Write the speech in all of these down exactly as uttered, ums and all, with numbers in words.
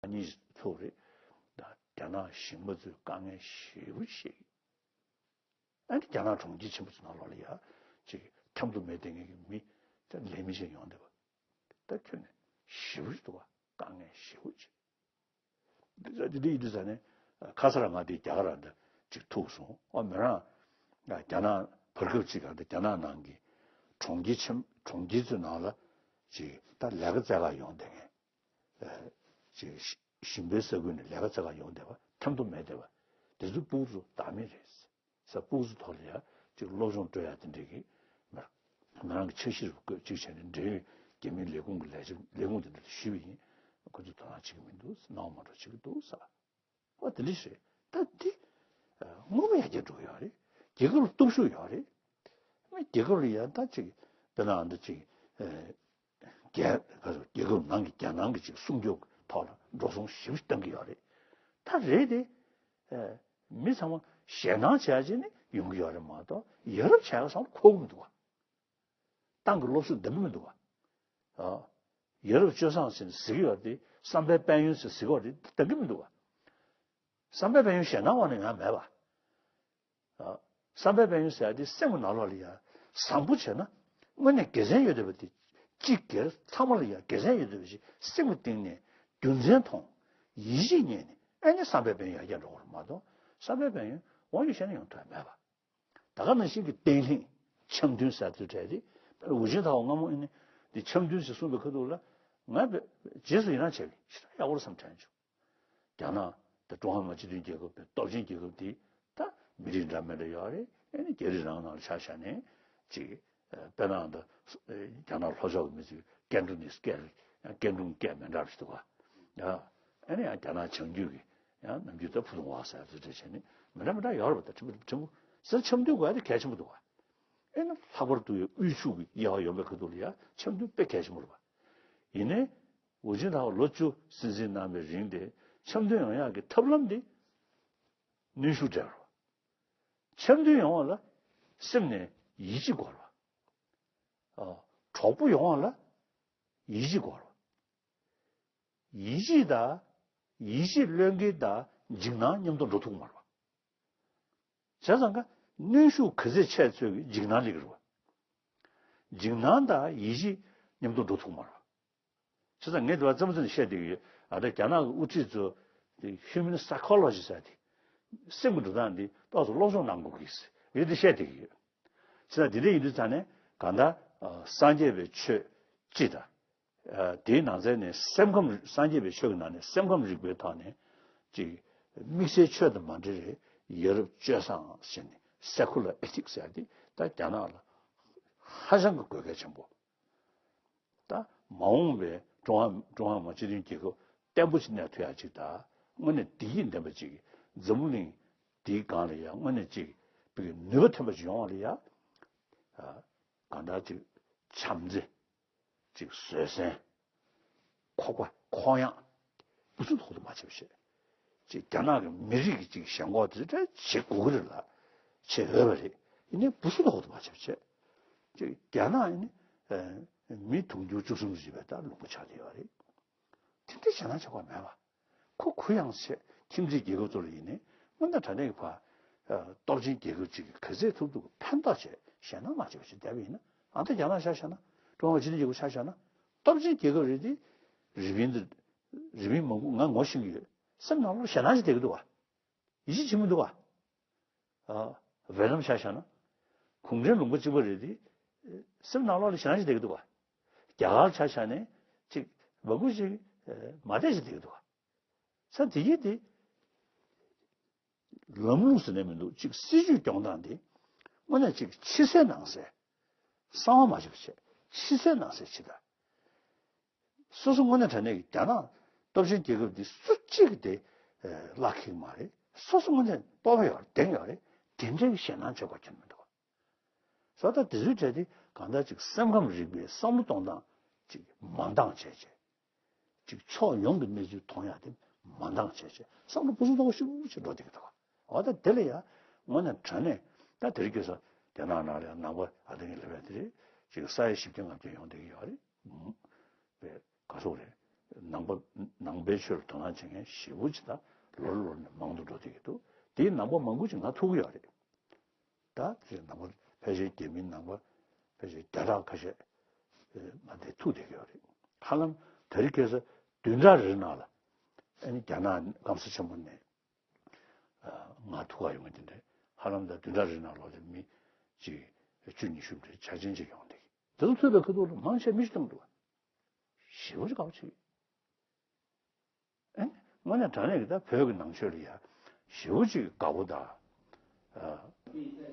གཉིས་ཚུགས་རེད། ད་རྒྱ་ནག་གཞིས་པ་ཚོས་དཀའ་ངལ་ཞེ་པོ་ཞིག་ཨ་ནི་རྒྱ་ནག་གྲོང་ཁྱེར་ཆེན་པོ་ཚོ་ནང་ལོགས་ལ་ཡ་ཅིག་ཐེམ་ཐོ་མེད་བསྡད་མཁན་གྱི་མི་ད་ལས་མི་ཞིག་ཡོང་བསྡད་པ། ད་ཁྱོན་ནས་ཞེ་པོ་ཞིག་འདུག་བ། དཀའ་ངལ་ཞེ་པོ་ཅིག་འདི་འདི་འདི་ཡིན་དུས་ཙང་ནས་ཁ་སང་ར་ང་དེ་རྒྱ་གར་ར་འདི་ཅིག་ཐུག་སོང་། ཨ་མི་རང་རྒྱ་ནག་བར་སྐབས་ཅིག་ག་འདི་རྒྱ་ནག་ནང་གི་གྲོང་ཁྱེར་ཆེན་གྲོང་ཁྱེར་ཚོའི་ནང་ལ་ཅིག་ད་ལས་ཀ་བཙལ་ག་ཡོང་བསྡད་མཁན་ཅིག་ཞིང་པའི་ས་ཁུལ་ནས་ལས་ཀ་བཙལ་ག་ཡོང་བསྡད་པ་ཐེམ་ཐོ་མེད་བསྡད་པ་དེ་ཚོ་ཕྲུ་གུ་ཚོ་བདག་མེད་རེད། ས་ཕྲུ་གུ་ཚོ་ཐོག་ལ་ཡ་ཅིག་སློབ་སྦྱོང་སྤྲོད་ཡ་དེ་འདྲས་ཀྱི་མི་མི་རང་གི་འཆར་གཞི་རུ་བཀོད་ཅིག་བྱས་ནས་འབྲེལ་ཡོད་རྒྱ་མིའི་ལས་ཁུངས་ཀྱི་ལས་བྱེད་ལས་ཁུངས་དེ་འདྲ་ལ་ཞུས་པ་ཡིན། ཁོ་ཚོས་དོ་སྣང་བྱེད་ཀྱི་མི་འདུག་སྣང་བ་མ་འགྲོ་བྱེད་ཀྱི་འདུག་ས། ཨོ་དེ་འདྲ་ཞིག་རེད། ད་འདི་དངོས་པོ་ཡར་རྒྱས་འགྲོ་གི་ཡོད་རེད། རྒྱལ་ཁབ་ལ་སྟོབས་ཤུགས་ཡོད་རེད། མི་རྒྱལ་ཁབ་ལ་ཡང་ད་ཅིག་དཔེར་ན་འདི་ཅིག་རྒྱལ་ཁབ་ནང་གི་རྒྱལ་ནང་གི་ཅིག་སྲུང་སྐྱོབ་ཐོག་ལ་འགྲོ་སོང་ཞེ་པོ་བཏང་གི་ཡོད་རེད། ད་རེད་དེ། མི་ཚང་མ་ཞེད་སྣང་བྱས་བྱས་ནས་ཡོང་གི་ཡོད་རེད་མ་གཏོགས་ཡ་རབས་བྱས་པ་བསམ་བློ་འཁོར་གི་མི་འདུག་བ། ཏང་གི་སློབ་གསོ་འདང་གི་མི་འདུག་བ། ཡ་རབས་སྤྱོད་བཟང་ཟེར་ནས་ཟེར་གི་ཡོད་རེད་དེ་བསམ་པའི་དཔལ་ཡོན་ཟེར་ཟེར་གི་ཡོད་རེད་འདང་གི་མི་འདུག་བ། བསམ་པའི་དཔལ་ཡོན་ཞེད་སྣང་འོག་ནས་ཡོང་ཡ་མེད་པ། བསམ་པའི་དཔལ་ཡོན་ཟེར་ཡ་དེ་སེམས་ཀྱི་ནང་ལོགས་ལ་ཡ་བཟང་པོ་བྱས་ན་དངོས་གནས་དགེ་མཚན་ཡོད་བསྡད་པ་དེ་གཅིག་སྒེར་ཚང་མ་ལ་ཡ་དགེ་མཚན་ཡོད་བསྡད་པ་ཞིག་སེམས་ཀྱི་གཏིང་ནས་རྒྱུ་མཚན་མཐོང་། ཡིད་ཆེས་རྙེད་ནས་ཨ་ནི་བསམ་པའི་དཔལ་ཡོན་ཡར་རྒྱས་འགྲོ་གི་རེད་མ་གཏོགས་བསམ་པའི་དཔལ་ཡོན་འོག་ནས་བཤད་ན་ཡོང་ཐུབ་ཡ་མེད་པ། ད་ག་ནང་བཞིན་གྱི་བརྟན་ལྷིང་འཆམ་མཐུན་ཟེར་ཚུལ་བྲལ་ཏེ་ཝུ་ཅན་ཐའོ་སྔ་མོ་ཨ་ནི་འདི་འཆམ་མཐུན་ཟེར་གསུངས་པའི་ཁ་ཐུག་ལ་ང་རྗེས་སུ་ཡི་རང་བྱས་པས་ཞེ་དྲག་ཡག་པོ་རེད་བསམ་དྲན་བྱུང་། རྒྱ་ནག་དང་ཀྲུང་ཧྭ་མི་དམངས་སྤྱི་མཐུན་རྒྱལ་ཁབ་དང་སྟོབས་ཆེན་རྒྱལ་ཁབ་དེ་ད་མི་རིགས་འདྲ་མི་འདྲ་ཡོད་རེད། ཨ་ནི་རྒྱ་རིགས་རང་ནང་ལ་ཆ་བཞག་ནས་ཅིག་དཔེར་ན་ད་རྒྱ་ནག་ལྷོ་ཕྱོགས་ཀྱི་མི་ཚོས་ཀན་ཀྲུང་ནས་སྐད་ཀན་ཀྲུང་སྐད་མི་འདྲ་བ་ཞིག་འདུག་ག་ཨ་ནི་ཡང་རྒྱ་ནག་བྱང་རྒྱུད་ཀྱི་ཡང་ནམ་རྒྱུན་ད་ཕུ་ཐུང་བ་ཟེར་ཚུལ་འདྲ་བྱས་ནས་མི་འདྲ་མི་འདྲ་ཡོད་རེད་པ། ད་ཕྲན་བུ་ཕྲན་བུ་ཟེར་འཆམ་མཐུན་དགོས་ཡ་དེ་གལ་ཆེན་པོ་འདུག་ག་ཨེ་ན་ལྷག་པར་དུ་ཡང་དབུལ་ཕྱུག་གི་དབྱེ་བ་ཡོད་པའི་ཁ་ཐུག་ལ་ཡང་འཆམ་མཐུན་དཔེ་གལ་ཆེན་པོ་རེད་པ། ཡིན་ནའི་ཝུ་ཅན་ཐའོ་ལོ་བཅུ་སྲིད་འཛིན་གནང་བའི་རིང་དེ་འཆམ་མཐུན་ཡོང་ཡག་གི་ཐབས་ལམ་དེ་གནོན་ཤུགས་སྤྲད་རོགས། འཆམ་མཐུན་ཡོང་བ་ལ་སེམས་ནས་ཡིད་ཆེས་དགོས་རོགས། གྲོགས་པོ་ཡོང་བ་ལ་ཡིད་ཆེས་དགོས་རོགས། ཡིད་ཆེས་དང་ཡིད་ཆེས་བློས་འགེལ་དང་འཇིགས་སྣང་མཉམ་དུ་འགྲོ་ཐུབ་མ་རེད་པ། བྱས་ཙང་ཀ་གནོན་ཤུགས་ག་ཚད་ཆེ་ཚོད་ཀྱི་འཇིགས་སྣང་སླེབས་ཀྱི་རེད་པ། འཇིགས་སྣང་དང་ཡིད་ཆེས་མཉམ་དུ་འགྲོ་ཐུབ་མ་རེད་པ། བྱས་ཙང་ངས་དེ་བ་རྩེད་མོ་རྩེ་ནས་བཤད་བསྡད་ཀྱི་ཡོད། ཨ་ད་རྒྱ་ནག་གི་དབུ་ཁྲིད་ཚོ་དེ་ཧིའུ་མན་སའི་ཁོ་ལོ་ཇི་ཟེར་དེ་སེམས་ཀྱི་འགྲོ་སྟངས་འདི་ཏོག་ཙམ་སློབ་སྦྱོང་གནང་དགོས་ཀྱི་ཡོད་དེ་བཤད་བསྡད་ཀྱི་ཡོད། བྱས་ཙང་དེ་འདྲ་ཡིན་དུས་ཙང་ནས་གང་ལྟར་སངས་རྒྱས་པའི་ཆོས་སྤྱི་དང་། དེའི་ནང་ཚན་ནས་སེམས་ཁམས་སངས་རྒྱས་པའི་ཆོས་ཀྱི་ནང་ནས་སེམས་ཁམས་རིག་པའི་ཐོག་ནས་ཅིག་དམིགས་བསལ་ཆོས་དང་མ་འབྲེལ་བའི་ཡ་རབས་སྤྱོད་བཟང་ཟེར་ནས་སེ་ཁུ་ལར་ཨེ་ཐིག་ཟེར་ཏེ་ད་རྒྱ་ནག་ལ་ཧ་ཅང་གི་དགོས་གལ་ཆེན་པོ། ད་མ་འོངས་པའི་ཀྲུང་ཧྭ་ཀྲུང་ཧྭ་མི་དམངས་སྤྱི་མཐུན་རྒྱལ་ཁབ་བརྟན་པོ་ཞིག་གནས་ཐུབ་ཡ་ཅིག་དང་དངོས་གནས་བདེ་སྐྱིད་ལྡན་པ་ཅིག་འཛམ་བུ་གླིང་འདིའི་སྒང་ལ་ཡ་དངོས་གནས་ཅིག་བོད་ཀྱི་ནུས་པ་ཐོན་པ་ཅིག་ཡོང་བ་ལ་ཡ། གང་ལྟར་ཅིག་བྱམས་བརྩེ། ཅིག་བཟོད་བསྲན། ཁོག་པ་ཁོག་ཡངས། སྦུ་སུ་ཐོག་ཏུ་མ་བྱེད་པ་བྱེད། ཅིག་རྒྱ་ནག་གི་མི་རིགས་ཀྱི་ཅིག་ཞེན་ཁོག་དེ་འདྲ་བྱེད་དགོས་ཀྱི་རེད་ལ། བྱེད་འོས་པ་རེད། ཡིན་ནའི་སྦུ་སུ་ཐོག་ཏུ་མ་བྱེད་པ་བྱེད། ཅིག་རྒྱ་ནག་ཡིན་ནི་མི་དུང་ཕྱུར་བཅུ་གསུམ་ཟིན་པའི་ད་ལུང་པ་ཆགས་བསྡད་ཡོད་རེད། དེ་འདྲའི་ཞེད་སྣང་བྱེད་དགོས་མེད་པ། ཁོ་གུ་ཡངས་བྱས་ཁྱིམ་མཚེས་རྒྱལ་ཁབ་ཚོ་ལ་ཡིན་ནའི་དངོས་གནས་དྲང་གནས་ཀྱི་བ། སྟོབས་ཆེན་རྒྱལ་ཁབ་ཅིག་གིས་ག་ཚད་ཐུབ་ཐུབ་ཕན་ཐོགས་བྱས་ཞེད་སྣང་མ་བྱེད་པ་ཞིག་བསྡད་པ་ཡིན་ན་ཨ་ད་རྒྱ་ནག་ཆ་བཞག་ན་ཀྲུང་ཧྭ་སྤྱི་མཐུན་རྒྱལ་ཁབ་ཆ་བཞག་ན་སྟོབས་ཆེན་རྒྱལ་ཁབ་རེད་དེ། རི་པིན་དེ་རི་པིན་མང་པོ་ང་ངོ་ཤེས་ཀྱི་ཡོད། སེམས་ནང་ལོགས་ཞེད་སྣང་ཞིག་བསྡད་ཀྱི་འདུག་བ། ཡིད་ཆེས་བྱེད་མི་འདུག་བ། ཝེ་ནམ་ཆ་བཞག་ན་གུང་ཁྲན་ལུང་པ་གཅིག་པ་རེད་དེ། སེམས་ནང་ལོགས་ལ་ཞེད་སྣང་ཞིག་བསྡད་ཀྱི་འདུག་བ། རྒྱ་གར་ཆ་བཞག་ནས་ཅིག་མང་པོ་ཞིག་མ་བསྡད་ཞིག་བསྡད་ཀྱི་འདུག་བ། ས་དེ་ཡིན་དེ། ལམ་ལུགས་ཟེར་ནས་མི་འདུག་ཅིག་སྲིད་ཇུས་སྐྱོང་སྟངས་དེ་དངོས་གནས་ཅིག་ཕྱི་གསལ་ནང་གསལ། གསང་བ་མ་བྱེད་པ་བྱས་ཕྱི་གསལ་ནང་གསལ་བྱེད་ད། སོ་སོ་དངོས་གནས་དྲང་གནས་ཀྱི་རྒྱ་ནག་སྟོབས་ཆེན་རྒྱལ་ཁབ་འདི་སུ་གཅིག་གིས་དེ་བླ་ཁེག་མ་རེད། སོ་སོ་དངོས་གནས་སྤོབས་པ་ཡོད་རེད་གདེང་ཡོད་རེད། དེ་འདྲའི་ཞེད་སྣང་བྱེད་དགོས་ཀྱི་མི་འདུག་ས་ད་དེ་ཚོའི་གྲས་དེ་གང་ལྟར་ཅིག་སེམས་ཁམས་རིག་པའི་བསམ་བློ་གཏོང་སྟངས་ཅིག་མ་འདང་བྱས་བྱས། ཅིག་ཕྱོགས་ཡོངས་ཀྱི་གནས་ཚུལ་མཐོང་ཡག་དེ་མ་འདང་བྱས་བྱས་བསམ་བློ་སྦུ་སུ་གཏོང་བ་ཤུགས་ཆེ་འགྲོ་བསྡད་ཀྱི་འདུག་འོ་ད་དེ་ལ་ཡང་དངོས་གནས་དྲང་གནས་ད་དེ་རིང་ཁ་སང་རྒྱ་ནག་ནང་ལ་ཡང་ནང་པ་ཨ་ཏི་ངི་ལབ་ཡག་དེ་རེད། ཅིག་ས་ཡ་བཞི་བརྒྱ་ལྔ་བརྒྱ་ཡོང་བསྡད་ཀྱི་ཡོད་རེད། ཨུམ། པའི་ག་སོག་རེད། ནང་པ་ནང་པའི་ཆོས་ལ་དོ་སྣང་བྱེད་མཁན་ཞེ་པོ་ཅིག་ད་ལོ་རེ་ལོ་རེ་ནས་མང་དུ་འགྲོ་བསྡད་ཀྱི་འདུག་དེའི་ནང་པ་མང་པོ་ཅིག་ང་ཐུག་གི་ཡོད་རེད། ད་དེ་ནང་པ་ཕལ་ཆེར་རྒྱ་མིའི་ནང་པ་ཕལ་ཆེར་བརྒྱ་ཕྲག་ཁ་ཤས་ང་དེ་ཐུག་བསྡད་ཀྱི་ཡོད་རེད། ཧ་ལམ་དེ་རིང་ཁ་སང་བདུན་ཕྲག་རེ་ནང་ལ་ཨ་ནི་རྒྱ་ནག་སྐམ་ས་ཆེན་མོ་ནས་ང་ཐུག་ག་ཡོང་གི་དེ་འདྲ། ཧ་ལམ་ད་བདུན་ཕྲག་རེ་ནང་ལོགས་ལ་མི་གཅིག་བཅུ་ཉི་ཤུ་འདྲ་ཆ་ཆེན་ཅིག་ཡོང་བསྡད་ཀྱི། དེ་ཚོ་ཐུག་པའི་ཁ་ཐུག་ལ་མང་ཆེ་མི་ཤི་བཏང་འདུག་ཞེ་པོ་ཅིག་དགའ་པོ་བྱེད་ཀྱི། ཨེ། དངོས་གནས་དྲང་གནས་ཀྱི་ད་བོད་ཀྱི་ནང་ཆོས་ལ་ཡ་ཞེ་པོ་ཅིག་དགའ་པོ་དང་། ཨ།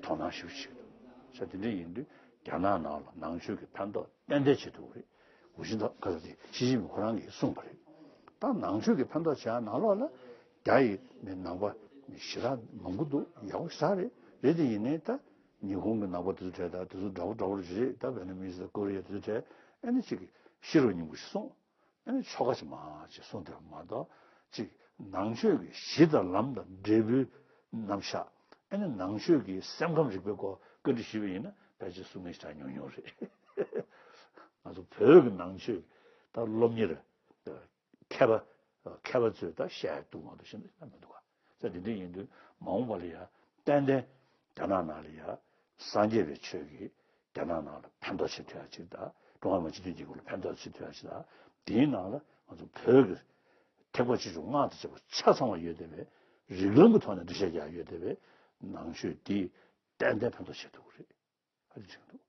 དོ་སྣང་ཞེ་པོ་ཅིག་འདུག་ས། དེ་འདྲ་ཡིན་དུས་རྒྱ་ནག་ནང་ལ་ནང་ཆོས་ཀྱི་ཕན་ཐོགས་ཏན་ཏན་བྱེད་ཐུབ་ཀྱི་རེད། ཝུ་ཤིན་ཐོག་ཁ་ས་དེ་ཞི་ཅིན་ཕིང་ཁོ་རང་གིས་གསུངས་པ་རེད། ད་ནང་ཆོས་ཀྱི་ཕན་ཐོགས་བྱེད་ཡ་ནང་ལོགས་ལ་རྒྱ་ཡི་ནི་ནང་པ་ཞེ་དྲག་མང་པོ་འདུག་ཡག་པོ་ཞེ་དྲག་རེད། རེད་དེ་ཡིན་ནའི་ད་ཉི་ཧོང་གི་ནང་པ་དེ་ཚོ་གྲས་ད་དེ་ཚོ་འདྲ་པོ་འདྲ་པོ་རེད། ད་བེ་ནི་མི་སི་ཀོ་རི་ཡ་དེ་ཚོ་གྲས་ཨ་ནི་ཅིག་ཤི་རོ་སྙིང་པོ་ཞིག་སོང་། ཨ་ནི་ཆོ་ག་ཅིག་མ་ཅིག་གསུངས་བསྡད་པ་མ་གཏོགས་ཅིག་ནང་ཆོས་ཀྱི་གཞི་དང་ལམ་དང་འབྲས་བུའི་རྣམ་གཞག་ཨ་ནི་ནང་ཆོས་ཀྱི་སེམས་ཁམས་རིག་པའི་སྐོར་བཀའ་འདྲི་ཞུས་པ་ཡིན་ན་ཕལ་ཆེར་གསུང་མཁན་ཞེ་དྲག་ཉུང་ཉུང་རེད། ང་ཚོ་བོད་ཀྱི་ནང་ཆོས་ད་སློབ་གཉེར་མཁས་པ་མཁས་པ་ཚོས་ད་བཤད་འདུག་མ་གཏོགས་ཤེས་ན་མི་འདུག་ག་ས། དེ་འདྲ་ཡིན་དུས་མ་འོངས་པ་ལ་ཡ་ཏན་ཏན་རྒྱ་ནག་ནང་ལ་ཡ་སངས་རྒྱས་པའི་ཆོས་ཀྱིས་རྒྱ་ནག་ནང་ལ་ཕན་ཐོགས་བྱེད་ཐུབ་ཡ་ཅིག་དང་ཀྲུང་ཧྭ་མི་དམངས་སྤྱི་མཐུན་རྒྱལ་ཁབ་ལ་ཕན་ཐོགས་བྱེད་ཐུབ་ཡ་ཅིག་དང་། དེའི་ནང་ལ་ང་ཚོ་བོད་ཀྱི་ཐེག་པ་ཆེ་ཆུང་སྔགས་དང་བཅས་པ་ཆ་ཚང་བ་ཡོད་བསྡད་པའི་རིགས་ལམ་གྱི་ཐོག་ནས་འགྲེལ་བཤད་རྒྱག་ཡོད་བསྡད་པའི་ནང་ཆོས་འདིས་ཏན་ཏན་ཕན་ཐོགས་བྱེད་ཐུབ་ཀྱི་རེད། ཨ་ནི་བྱེད་ཀྱི་འདུག